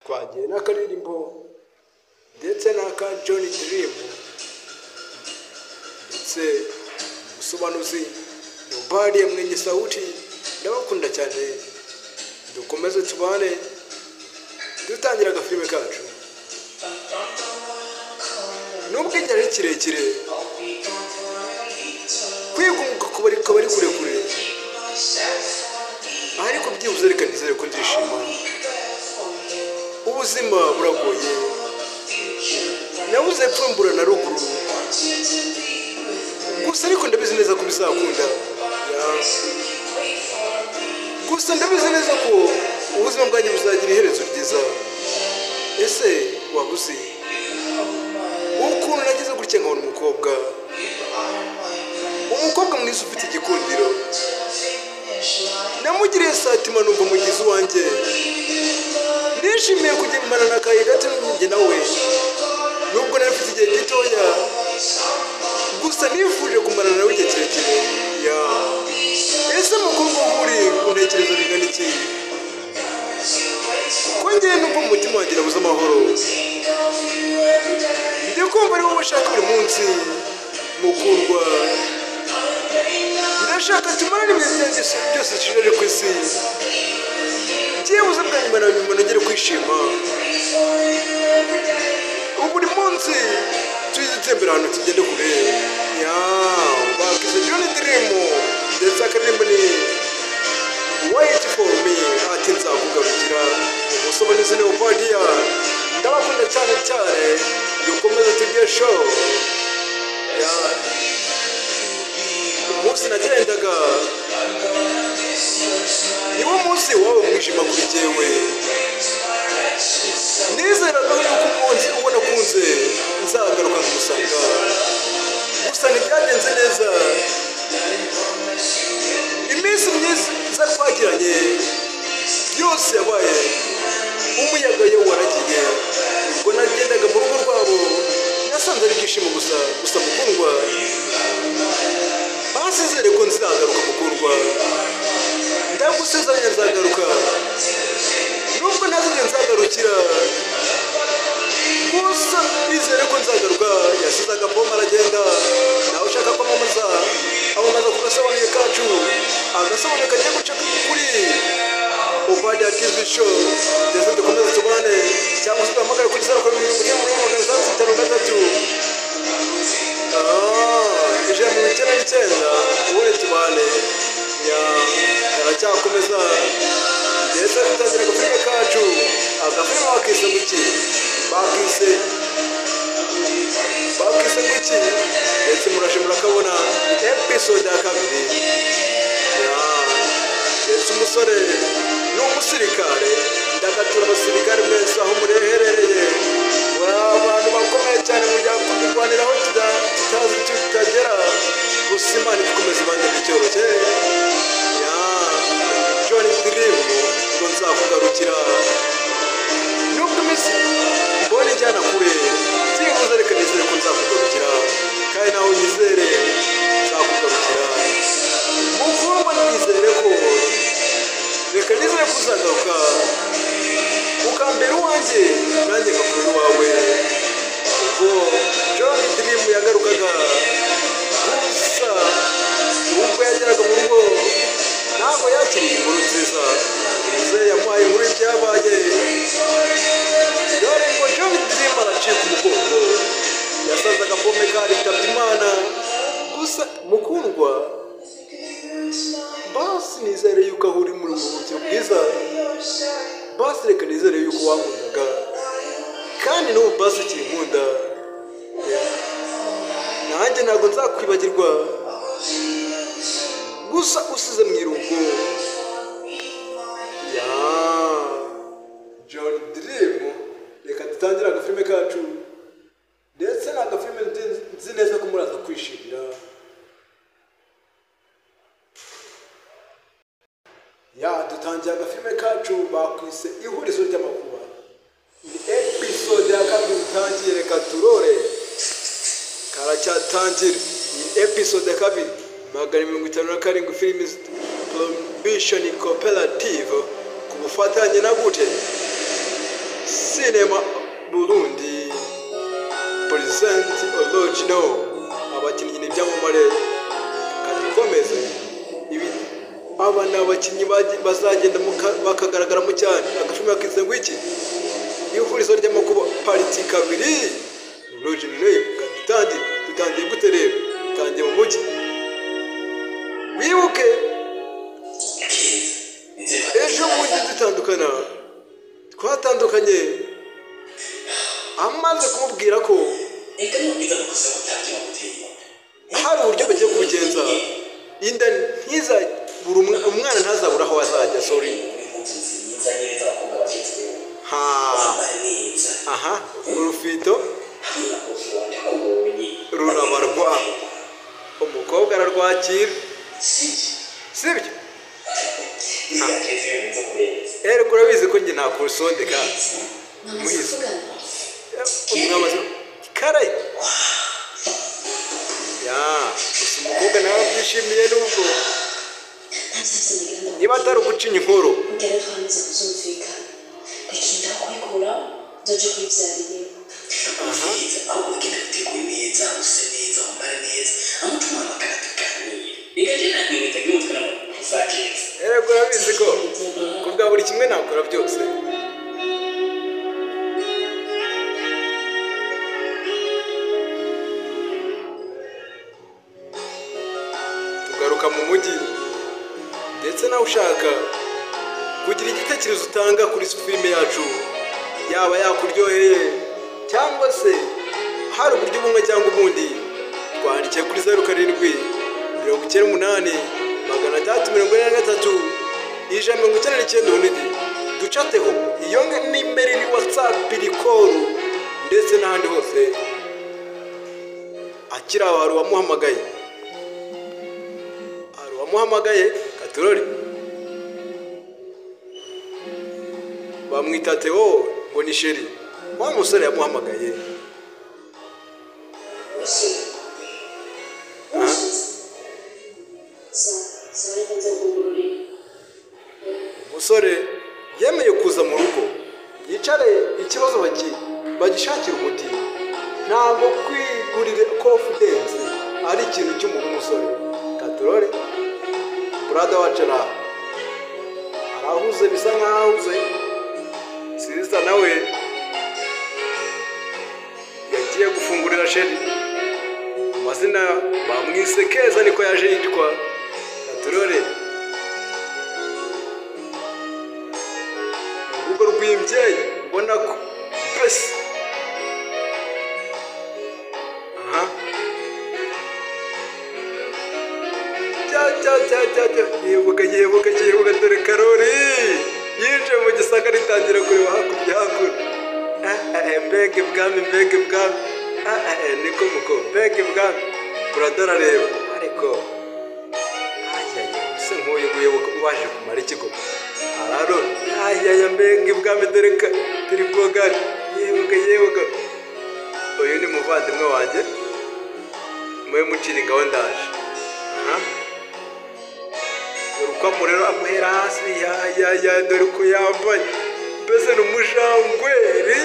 Twagiye n'akaririmbo ndetse n'aka John Dream, ndetse umusobanuzi Nobariye Mwenye Sauti. Ndabakunda cyane, dukomeze tubane dutangira agafilime kacu. Nubwo igihe ari kirekire, kwigunga kuba ari kurekure, ariko byibuze reka nizere ko ndishima. Ubuzima buragoye, nabuze epfo mbura na ruguru, gusa ariko ndabizi neza ko bizakunda. Gusa ndabizi neza ko ubuzima bwanjye buzagira iherezo ryiza. Ese waba uzi ukuntu nagize gutya nkabona umukobwa, umukobwa mwiza ufite igikundiro? Namugiriye satima numva mugize uwanjye. Nishimiye kugemana na kaye gato njye nawe, nubwo nari mfite igihe gitoya, gusa nifuje kumarana nawe igihe kirekire. Ese mukobwa uri untekereza bingana iki? Ko njyewe numva mu mutima wanjye nabuze amahoro, ndi kumva ari wowe ushaka buri munsi mukundwa. Ndashaka tumarane ibihe byanjye byose nshigaje ku isi, byibuze bwa nyuma na nyuma nongere kwishima. Buri munsi tujye dutembera ahantu tugende kure. Bakise John Dream, ndetse akaririmbo ni Wait for me, ati nzakugarukira. Umusobanuzi ni Obadiya. Ndabakunda cyane cyane, dukomeze tujye show. Umunsi nagendaga niwo munsi wawe mwijima kuri jyewe. Nizeraga yuko umunsi ubona akunze nzagaruka nkamusanga, gusa ntibyagenze neza. Iminsi myiza twagiranye yose yabaye umuyaga yo waragiye. Ubwo nagendaga mu rugo rwabo nasanze ari ibyishimo gusa. Gusa mukundwa, basizere ko nzagaruka mukundwa, ndagusezeranya nzagaruka, nubwo ntazi nzagarukira, gusa nizere ko nzagaruka. Yasize agapoma aragenda. Nawe ushaka kwamamaza, amamaza ku gasobanuye kacu, agasobanuye kagiye guca kuri Obadiya TV show. Ndetse dukomeze tubane, cyangwa se duhamagare kuri 0 7 6 5 3 199, ubundi tubane. Karacyakomeza, ndetse dutangira agafilime kacu. Agafilime bakise ngo iki? Bakise ngo iki? Ndetse muraje murakabona episode ya 2. Ndetse umusore ni umusirikare. Ndagatura abasirikare mwese aho mureherereye, muri abantu bakomeye cyane, mujya kurwaniraho tutazi tutagera, gusa Imana ikomeza ibande icyoroshye. John Dream ngo nzakugarukira, nubwo iminsi mbona ijyana kure, byibuze reka nizere ko nzakugarukira, kandi nawe unyizere nzakugarukira. Mukundwa, nizere ko, reka nizere ko uzagaruka ukambera uwanjye, nanjye nkakubera uwawe. Ubwo John Dream yagarukaga, gusa ubwo yageraga mu rugo ntabwo yakiriye inkuru nziza. Muzehe yamuhaye inkuru y'ibyabaye, dore ngo John Dream aracika umugongo, yasanze agapome karitabye Imana. Gusa mukundwa, basi nizere yuko aho uri muri buruhukiro bwiza, basi reka nizere yuko wankundaga, kandi n'ubu basi ukinkunda. Nanjye ntabwo nzakwibagirwa, gusa usize mu irungu. John Dream, reka dutangire agafilime kacu, ndetse ni agafilime nzi neza ko muraza kwishimira. Dutangiye agafilime kacu bakwise Ihurizo ry'Amakuba, ni episode ya 2 dutangiye. Reka turore karacyatangira. Ni episode ya 2, 257 Films Prohibition Cooperative ku bufatanye na gute Cinema Burundi present original. Abakinnyi ni ibyamamare, kadukomeze. Ibi aba ni abakinnyi bazagenda bakagaragaramo cyane. Agafilime bakitse ngo iki? Ihurizo ry'amakuba part 2. Original rero dutangiye. Dutangiye gute rero? Dutangiye mu mujyi. Wibuke ejo bundi dutandukana, twatandukanye amaze kumubwira ko hari uburyo bagiye kubigenza, inda ntizabura, umwana ntazabura aho azajya. Sorry, ha aha, urufito rurabarwa, umukobwa ararwakira, sibyo? Eriko urabizi ko njye ntakusondeka muhizi umwamaze kare ya gusa umukobwa nawe abyishimiye, nubwo niba atari ugucinya inkuru. Eriko urabizi ko kubwa buri kimwe nakora byose. Tugaruka mu mujyi, ndetse nawe ushaka kugira igitekerezo utanga kuri filime yacu, yaba yakuryoheye cyangwa se hari uburyo bumwe cyangwa ubundi, twandikiye kuri 07 98 643 199 ubundi ducateho. Iyo nimero iri WhatsApp, iri call ndetse n'ahandi hose. Akiri aho hari uwamuhamagaye, hari uwamuhamagaye katurori, bamwita Theo ngo ni sheri wa musore yamuhamagaye. Umusore yemeye kuza mu rugo yicare, ikibazo bagishakira umuti. Ntabwo kwigurira confidence ari ikintu cy'umuntu w'umusore. Katurore brother wacu arahuze, bisa nkaho ahuze. Sister nawe yagiye gufungurira sheri, amazina bamwise Keza niko yaje yitwa. Katurore urugo rw'imbyeyi ubona ko mbese aha cya yibuka yibuka yibuka, dore Karori yinjiye mu gisaka ritangira kureba hakurya hakuno. Mbega ibwami, mbega ibwami, niko muko, mbega ibwami. Brother arareba ariko se nk'uyu nguyu waje kumara ikigo ararora. Ayaya, mbega ibwami, dore turi bwogari. Yebuka yebuka, uyu ni muvandimwe wanjye, mube mucira ingabo ndaje. Aha urukwamo rero amuhera hasi, ya dore uko yambaye, mbese ni umujangweri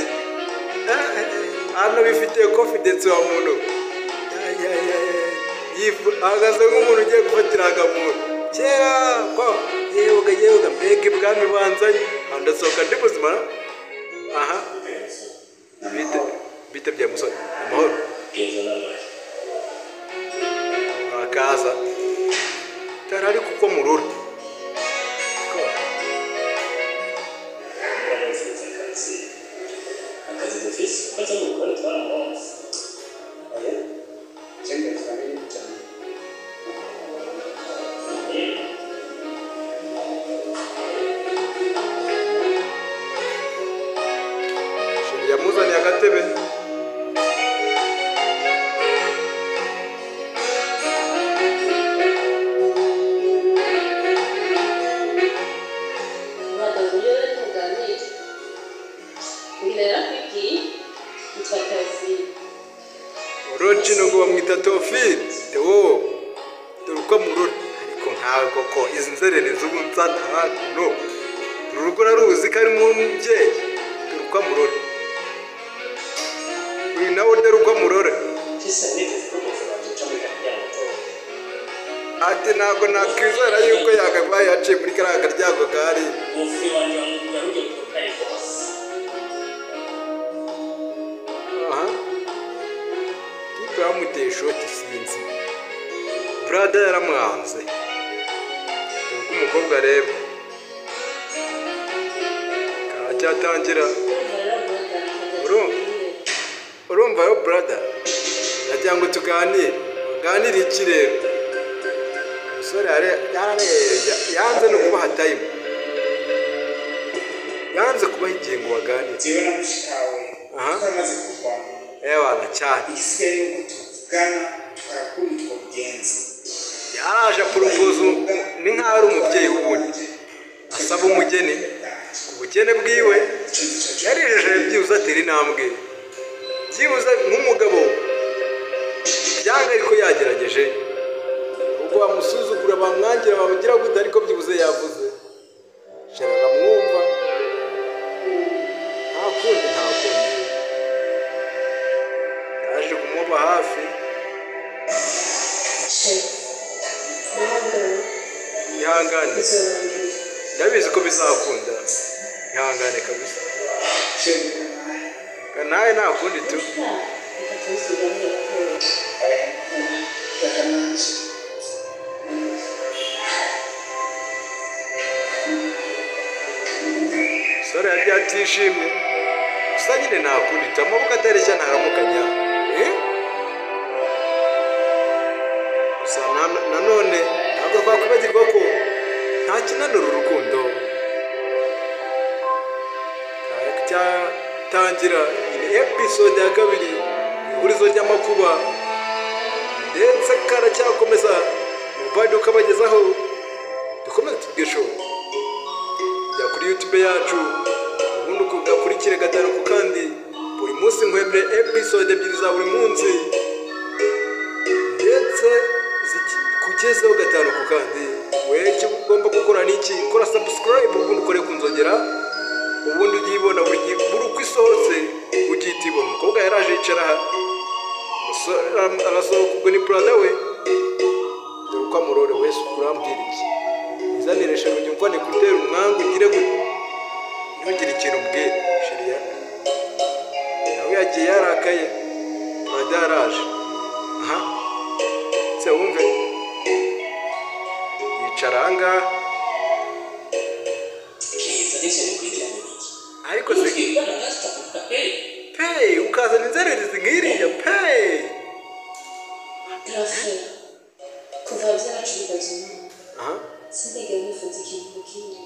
hano bifitiye confidence wa muntu. Ahagaze nk'umuntu ugiye gufatira agamuntu kera kwa yebuka yebuka, mbega ibwami banzanye ndasohoka ndi muzima. Aha bite bya musore, amahoro murakaza tarari kuko murura yamuzaniye agatebe. Orojino ngo bamwita Teofile, Theo, dore uko murora. Ariko nkawe koko izi nzererezi ubu nzana hakuno, uru rugo uraruzi ko ari mu mubyeyi, dore uko amurora. Ntabwo nakwizera yuko yakabaye yaciye muri kariya karyango gahari. Ufi wanjye wamukura rugiye kukayi rwose. Aha tipe bamuteye ishoti, sinzi, brother yaramwanze. Dore uko umukobwa areba, karacyatangira. Urumva rero brother, ndagira ngo tuganire. Tuganire iki rero? Umusore yararebye, yanze no kubaha time, yanze kubaha igihe ngo baganire. Jewe na mushikawe twaramaze kuvamo. Ewana cyane. Igisigaye ni uko tuvugana, tukarakunda twabigenza. Yaraje aporopoza, ni nk'aho ari umubyeyi w'ubundi, asaba umugeni. Ku bukene bwiwe yarijeje byibuze atera intambwe, byibuze nk'umugabo byanga, ariko yagerageje. Ubwo bamusuzugura, bamwangira, bamugira gute, ariko byibuze yavuze. Shara aramwumva. Nta kundi, nta kundi, yaje kumuba hafi. Chéri, wihangane. Ihangane. Bizorangira. Ndabizi ko bizakunda, ihangane kabisa. Chéri. Nawe nta kundi tu. Reka tubisigane gatoya. Reka nanje. Umusore yagiye atishimye, gusa nyine nta kundi tu, amaboko atareshya ntaramukanya. Eh? Gusa nanone ntabwo twakwibagirwa ko nta kinanura urukundo. Cyatangira iyi episode ya kabiri, ihurizo ry'amakuba, ndetse karacyakomeza mubadi ukabagezaho. Dukomeze tubwisho, jya kuri YouTube yacu ubundi ugakurikire gatanu ku kandi. Buri munsi nkwemere episode ebyiri za buri munsi, ndetse zikugezeho gatanu ku kandi. Wowe icyo ugomba gukora ni iki? Kora subscribe, ubundi ukore ku nzogera, ubundi ujye uyibona buri gihe, buri uko isohotse ugihita ibona. Umukobwa yaraje yicara aha, umusore arasohoka, ubwo ni brother we. Dore uko amurore wese. Urambwira iki? Izanire chéri, ujya umva gutera umwanga, ugire gute, ntugire ikintu umbwira. Chéri nawe yagiye yarakaye. Brother yaraje aha, se wumve, yicara aha ngaha. Keza, ese bikurikiranye n'iki? Ariko se Twigana tutavuga pe. Pe, ukazana inzererezi nk'iriya pe. Parfait. Kuva byacu bibaza umwana, sindigera nifuza ikintu na kimwe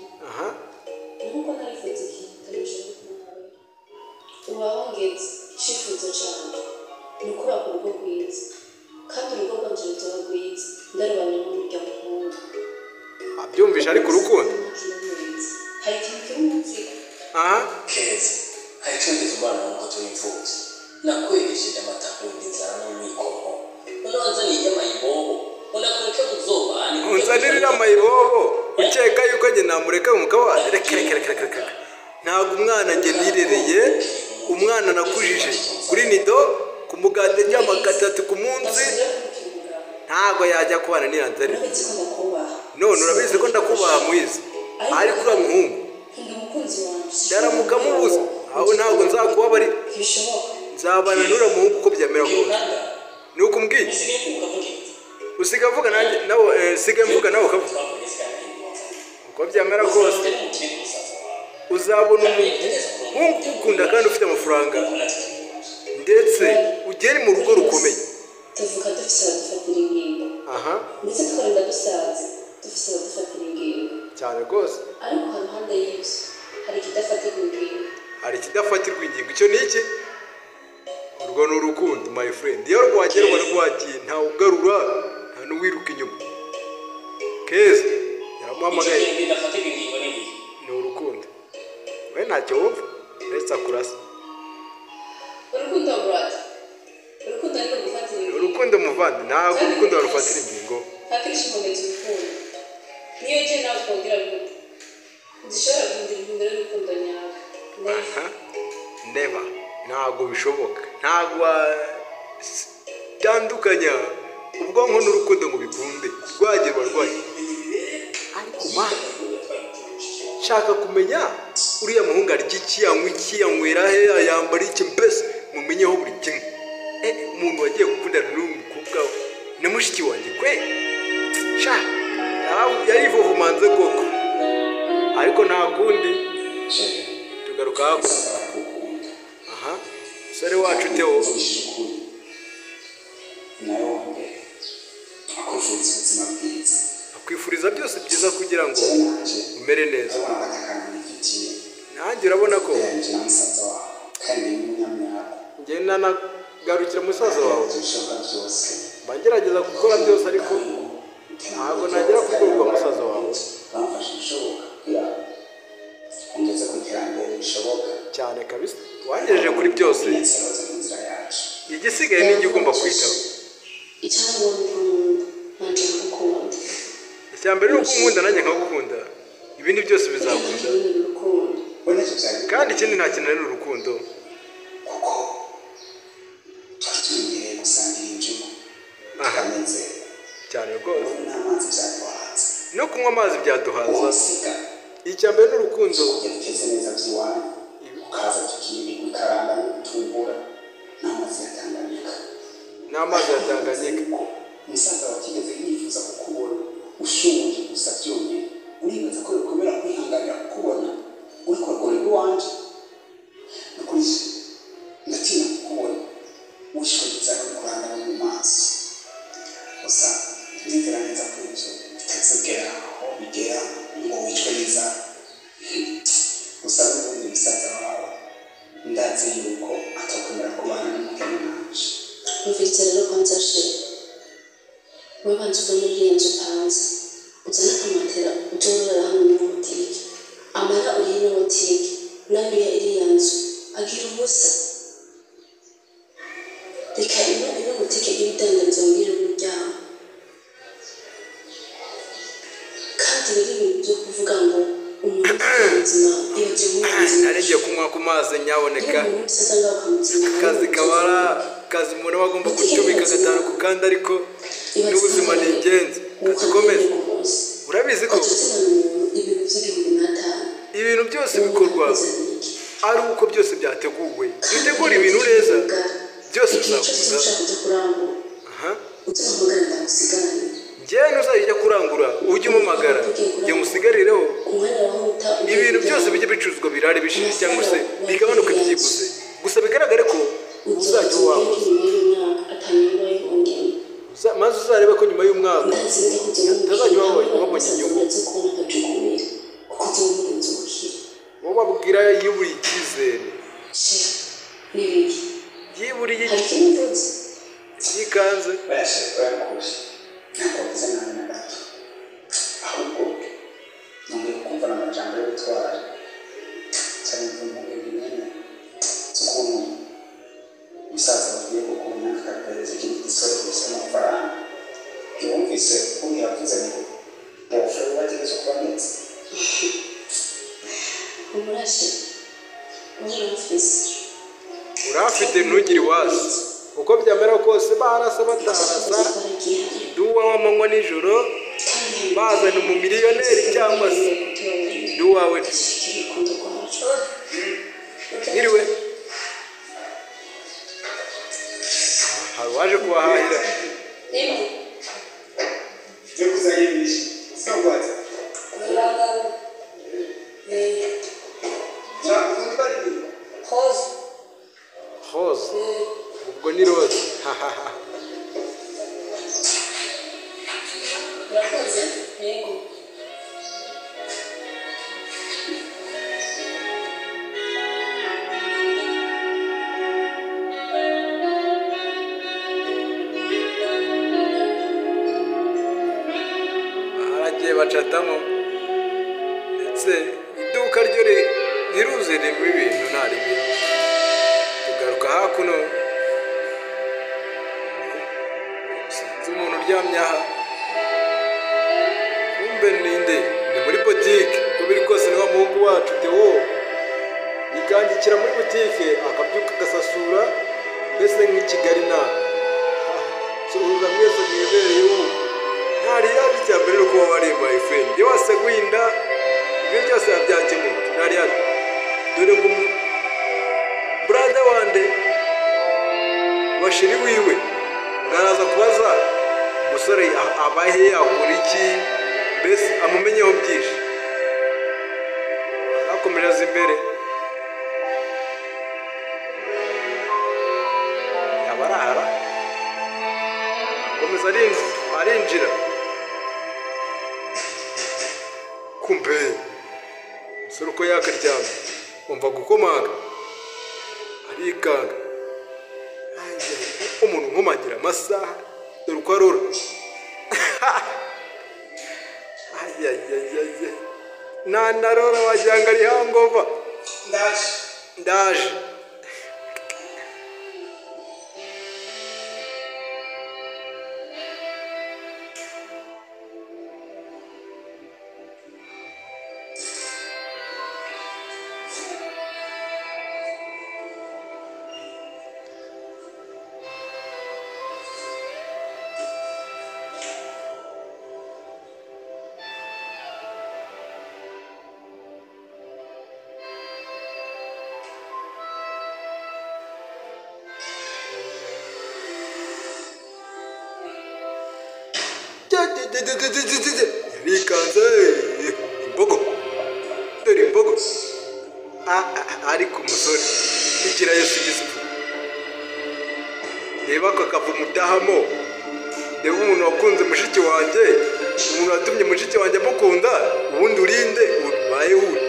nkuko narifuza ikintu kitari bushoboke nawe. Ubu aho ngeze, icyifuzo cyanjye ni ukubaka urugo rwiza, kandi urugo rwanje ruzoba rwiza ndarubanye n'umuryango nkunda. Abyumvisha ariko urukundo. Hari ikintu kiri munsi. Keza, hari icyo wigeze umwana wawe ko turi imfubyi? Nakweresheje amata nkunda inzara n'umwikomo, noneho wanzaniye inyamayibobo, unakureke muzobane. Unzanirira amayibobo, ukeka yuko njye namureka mukaba? Reka, reka, reka, reka, reka, ntabwo umwana njye nirereye, umwana nakujije kuri nido, ku mugati ndyama gatatu ku munsi, Basubira kumukira umugabo. ntabwo yajya kubana n'iyo nzererezi. Urabizi ko ndakubaha. None urabizi ko ndakubaha mwiza, ariko uriya muhungu Nkunda umukunzi wanjye. ndaramuka mubuze aho, ntabwo nzakubabarira. Ntibishoboka. Nzabana n'uriya muhungu uko byamera kose. Ni uko umbwiye. Usigaye mvuga ukavuga iki? Usiga avuga nanjye nawe, siga mvuga nawe ukavuga. Twavuye sigaye. Uko byamera kose, uzabona umuhungu ugukunda kandi ufite amafaranga, ndetse ugere mu rugo rukomeye. Tuvuka dufise abadufatira ingingo, ndetse tukarinda dusaza dufise abadufatira ingingo. Cyane rwose. Ariko haruhande y'ibyo hari ikidafatirwa ingingo. Hari ikidafatirwa ingingo, icyo ni iki? Urwo ni urukundo, my friend. Iyo rwagerwa rwagiye, ntawe ugarura, nta n'uwiruka inyuma. Keza yaramuhamagaye. Icyo kidafatirwa ingingo ni iki? Ni urukundo. We ntacyo wumva uretse akurasa. Urukundo, brother, urukundo niko gufatira ingingo. Urukundo muvandi, ntabwo urukundo barufatira ingingo. Akenshi nkomeza urukundo niyo je nawe twongera gute, ntidushobora guhindura intumbero y'urukundo nyawe. Never. Aha, never, ntabwo bishoboka, ntabwo watandukanya Ubwonko n'urukundo ngo bikunde, rwagiye barwaye. Ariko ma, nshaka kumenya uriya muhungu arya iki, anywa iki, anywera he, yambara iki, mbese mumenyeho buri kimwe. Umuntu wagiye gukundana n'uyu mukobwa na mushiki wanjye kwe, sha yarivovomanze koko, ariko nta kundi. Tugaruka hakuno. Aha, umusore wacu Theo akwifuriza byose byiza kugira ngo umere neza. Nanjye urabona ko njye nanagarukira musaza wawe, mba ngerageza gukora byose ariko ntabwo nagera ku rwego rwa musaza wawe cyane kabisa. Wangejeje kuri byose, igisigaye ni njye ugomba kwitaho. Icya mbere ni uko unkunda nanjye nkagukunda, ibindi byose bizakunda. Kandi ikindi nta kintu ari urukundo, cyane rwose. No kunywa amazi byaduhaza. Icya mbere ni urukundo. N'amazi ya Tanganyika. Umusaza watigeze yifuza kukubona ushonje gusa byonyine, uribaza ko bikomera kwihanganira kukubona uri kurwara iwanje. Nukuri ndatinya kukubona wishwe n'inzara uri kurangara mu maso. Gusa ndizera neza ko ibyo bitazigera aho bigera ngo wicwe n'inzara. Gusa n'ubundi musaza wawe ndazi yuko atakomera kubana n'umukene nanje. Mvise rero kwanza she, wabanza uve muri iriya nzu upanze, uzane akamatera uje urara hano muri butike, amara uriye ino butike, nawe uriya iriya nzu, agira ubusa. Reka ino butike ibe idandariza wongere uryama. Kandi rero ibintu byo kuvuga ngo umuntu ufite ubuzima ibyo Nari ngiye kunywa ku mazi nyaboneka. Akazi kabara akazi umuntu aba agomba gucumika gatanu ku kandi, ariko n'ubuzima ni ingenzi. Dukomeze. Urabizi ko ibintu byose bikorwa ari uko byose byateguwe. Dutegura ibintu neza byose bizakunda. Njyewe ntuzajya kurangura ujye umumagara njye musigarireho. Ibintu byose bijye bicuruzwa birare bishije cyangwa se bigabanuke byiguze, gusa bigaragare ko uzajya wakoze, maze uzarebe ko nyuma y'umwaka utazajya wabonye inyungu. Wowe wabwira yiburiye icyizere, yiburiye yikanze. Ntabwo meze nabi na gato, ahubwo nongeye kumva n'amajambo yo gutwara cyane imvumbugu nyine z'ukuntu umusaza bagiye gukunda akapereza ikindi gisore gusa amafaranga. Ntiwumvise ukuntu yavuze ngo bofure bategereje kuba ameze. Umurashe urafite ntugire iwazi uko byamera kose, barasa batarasa nduwa w'amanywa nijoro, bazana umumiliyoneri cyangwa se nduwawe tu. Mwiriwe, hari uwaje kubahahira. Rose, ubwo ni Rose. Urakoze, yego. Baragiye bacatamo, ndetse iduka ryo riruzuye ririmo ibintu nta ribi. Tugaruka hakuno, sinzi umuntu uryamye aha, kumbe ninde? Ni muri butike. Uko biri kose ni wa muhungu wacu Theo, yikangikira muri butike akabyuka agasasura, mbese nk'i Kigali na Ndabasuhuza mwese mwibereye ubu. Nta reality cya mbere nuko baba ari my friend. Iyo waseguye inda ibyo byose biba byakemutse. Nta reality. Dore ngo brother wande bashiri wiwe ngaraza kubaza umusore abahe akora iki, mbese amumenyeho byinshi. Akomereza imbere yabarahara akomeza arinjira kumbe umusore uko yakaryama umva gukomanga arikanga. Umuntu nkomangira amasaha dore uko arora. Nanarora wagira ngo ari hangova. Ndaje yarikanze imbogo, dore imbogo. Ariko umusore igira Yesu igize ipfu. Reba aka kavumo utahamo, reba umuntu wakunze mushiki wanjye, umuntu watumye mushiki wanjye amukunda, ubundi urinde ubaye uri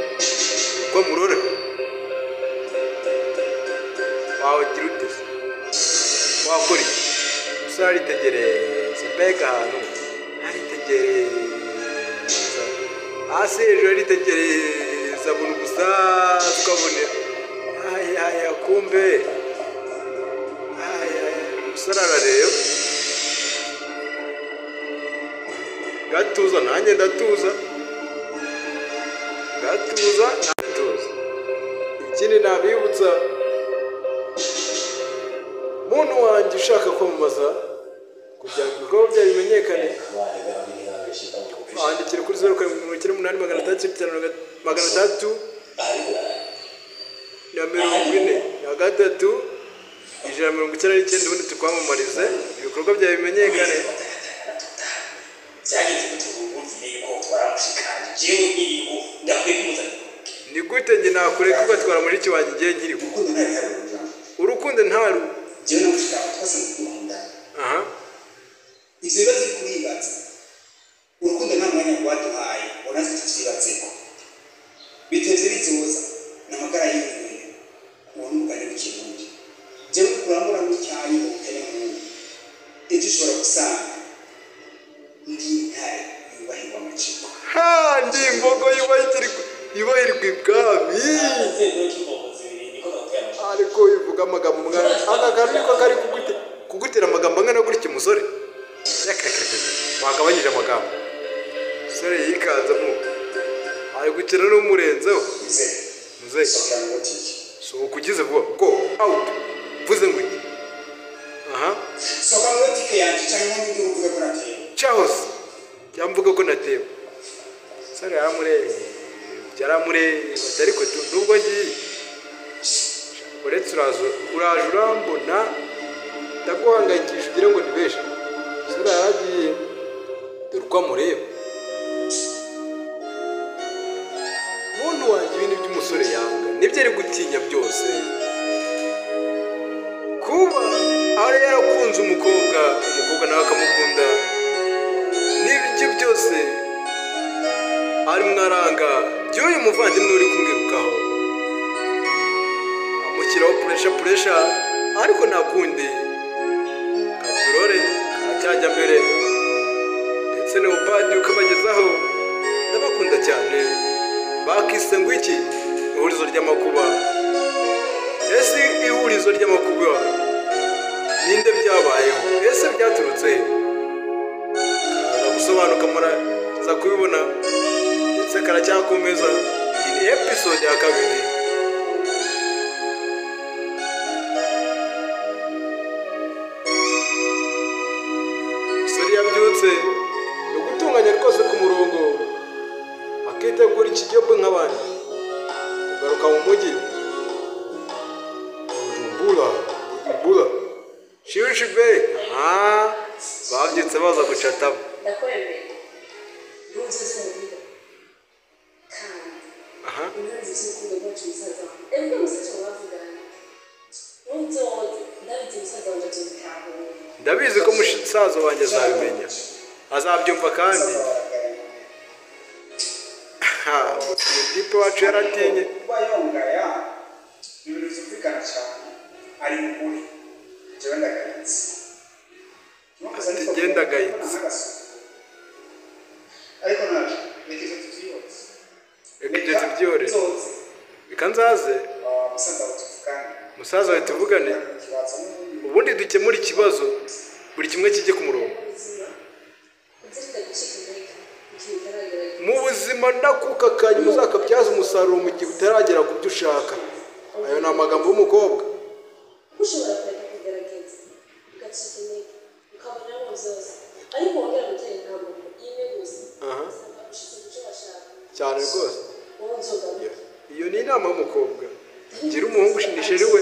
uko murora wagira ute se? Wakora iki? Umusore aritegereza mbega ahantu aritegereza hasi hejuru aritegereza buntu gusa tukabona aya kumbe umusore arareba gatuza nanjye ndatuza gatuza ndatuza. Ikindi nabibutsa muntu wanjye ushaka kwamamaza kugira ngo ibikorwa byawe bimenyekane, andikira kuri 0798 600 643 199 ubundi tukwamamarize ibikorwa byawe bimenyekane. Ni gute njye nakureka ugatwara mushiki wanjye igihe nkiriho? Urukundo ntaru. Aha. Ivyo bibazo biri kuribatsa. Urukundo nta mwanya rwaduhaye ngo natwe tuvyibatseko. Bitevye bizoza n'amagara yiwe uwo n'umugani w'ikirundi. Jewe kurambura n'icyayi ubukene nk'ubu. Ejo ushobora gusanga ndi intare yubahirwa amaciko. Ha, ndi imbogo yubahirwa ibwami. Ariko ivuga amagambo mwana aka kantu niko kari kugutera amagambo angana gutya umusore. Bagabanyije amagambo. Umusore yikanzemo ari gukina n'umurenzeho. Muzehe sohoka ugize vuba go out mvuze ngo iki? Aha sohoka muri botike yanjye cyangwa undi uvuge ko natewe. Charles cyamvuga ko natewe. Umusore yaramureba ariko nubwo ngiye uretse uraje urambona ndaguhangayikisha ugira ngo ni benshi. Umusore yaragiye dore uko amureba. Muntu wanjye ibintu by'umusore yanga nibyo ari gutinya byose. Kuba ari yarakunze umukobwa, umukobwa nawe akamukunda, n'ibyo byose ari mwaranga by'uyu muvandimwe uri kumwirukaho amushyiraho puresha ariko nta kundi katurore karacyajya mbere. Ndetse n'ubupadiri ukabagezaho ndabakunda cyane. Bakise ngo iki? Ihurizo ry'amakuba. Ese ihurizo ry'amakuba ninde byabayeho? Ese byaturutse he? Kaza gusobanuka muraza kubibona ndetse karacyakomeza. Iyi ni episode ya 2. Bujumbura, Bujumbura. Shishi be. Ah, babyutse baza gucatamo. Ndakwemeye. Ntuzoze muhira. Kandi Aha. unanze urukundo rwacu musaza wanjye. Ebwe musaza wavugana. Ntuzoze ndabizi musaza wanjye azobitahura. Ndabizi ko musaza wanjye azabimenya. Azabyumva kandi. Ha, umutipe wacu yaratinye. Kuba yongaya ni ibintu byumvikana cyane, ari mu kuri jewe ndagayitse. Ati, "Jye ndagayitse." Ariko naje reka ivyo tuvyihoreze. Reka ibyo tubyihorere. Nzoze, Reka nzaze musaza wawe tuvugane. Musaza wawe tuvugane. Ikibazo n'ubundi. Ubundi dukemure ikibazo, buri kimwe kijye ku murongo. Ubuzima uzirinde gucika intege igihe utaragerageza. Mu buzima ndakuka kanyuma uzakabyaza umusaruro mu gihe utaragera ku byo ushaka. Ayo ni amagambo y'umukobwa. Ushobora kureka kugerageza ugacika intege ukabona byose, ariko wongera gutera intambwe imwe gusa, usanga ushitse ku cyo washaka. Cyane rwose. Wowe nzogaruka. Iyo ni inama y'umukobwa gira umuhungu ushinishije we.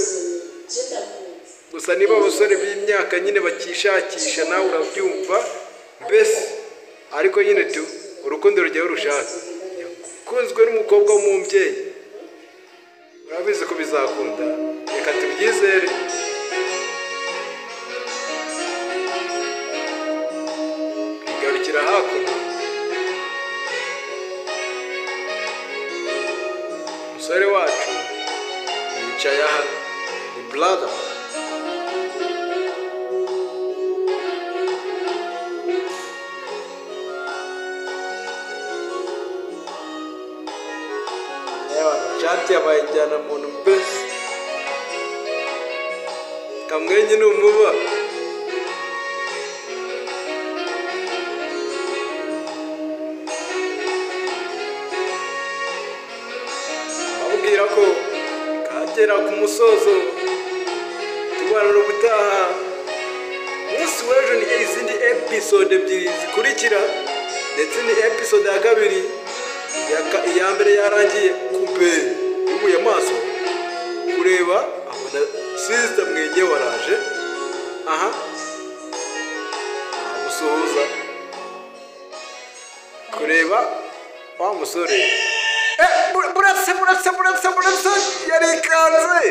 Je ndamuzi. Gusa niba abasore b'imyaka nyine bakishakisha, nawe urabyumva mbese, ariko nyine tu urukundo rujyaho rushaka. Kunzwe n'umukobwa w'umubyeyi, urabizi ko bizakunda, reka tubyizere. Twigarukira hakuno, umusore wacu yicaye aha ni brother. Chat yabaye njyana muntu mbese, kamwenye ni umuba. Ababwira ko kagera ku musozo, tubana ubutaha. Umunsi w'ejo ni izindi episode ebyiri zikurikira, ndetse ni episode ya kabiri. Iya mbere yarangiye. Kumbe yubuye amaso kureba abona sister mwenye waraje. Aha, amusuhuza kureba wa musore. Burase burase burase burase, yarikanze.